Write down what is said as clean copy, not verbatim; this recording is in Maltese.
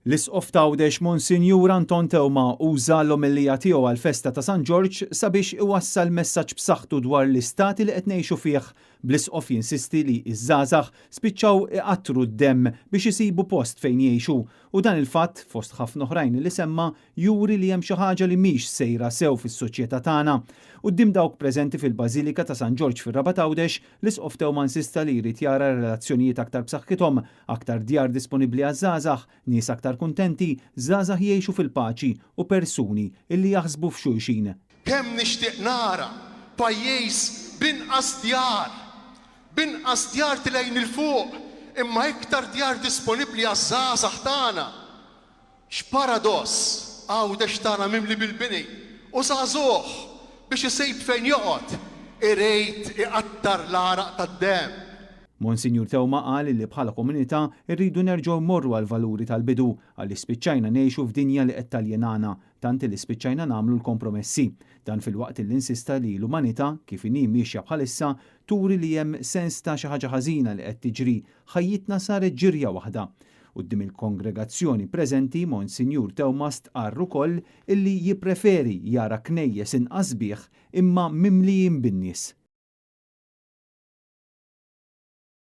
L-Isqof t'Għawdex Monsinjur Anton Teuma uża l-omelija tiegħu għall-festa ta' San Ġorġ sabiex iwassal messaġġ b'saħħtu dwar l-istat li qed ngħixu fih, bl-Isqof jinsisti li ż-żgħażagħ spiċċaw iqattru d-demm biex isibu post fejn jgħixu u dan il-fatt, fost ħafna oħrajn li semma, juri li hemm xi ħaġa li mhix sejra sew fis-soċjetà tagħna. Quddiem dawk preżenti fil-Bażilika ta' San Ġorġ fir-Rabat Għawdex, l-Isqof Teuma insista li jrid jara relazzjonijiet aktar b'saħħithom, aktar djar disponibbli għaż-żgħażagħ, nies aktar kuntenti, żgħażagħ jgħixu fil-paċi u persuni illi jaħsbu f'xulxin. Kemm nixtieq nara pajjiż b'inqas djar, b'inqas djar tilgħin 'il fuq, imma iktar djar disponibbli għaż-żgħażagħ tagħna. X'paradoss, Għawdex tagħna mimli bil-bini u żagħżugħ biex isib fejn joqgħod irid iqattar l-għaraq tad-demm. Monsinjur Theuma qal li bħala komunità rridu nerġgħu mmorru għall-valuri tal-bidu għaliex spiċċajna ngħixu f'dinja li qed taljenana tant li spiċċajna nagħmlu l-kompromessi. Dan filwaqt li insista li l-umanità, kif inhi miexja bħalissa, turi li hemm sens ta' xi ħaġa ħażina li qed tiġri, ħajjitna saret ġirja waħda. Quddiem il-kongregazzjoni preżenti, Monsinjur Theuma stqarr ukoll illi jippreferi jara knejjes inqas sbieħ imma mimlijin bin-nies.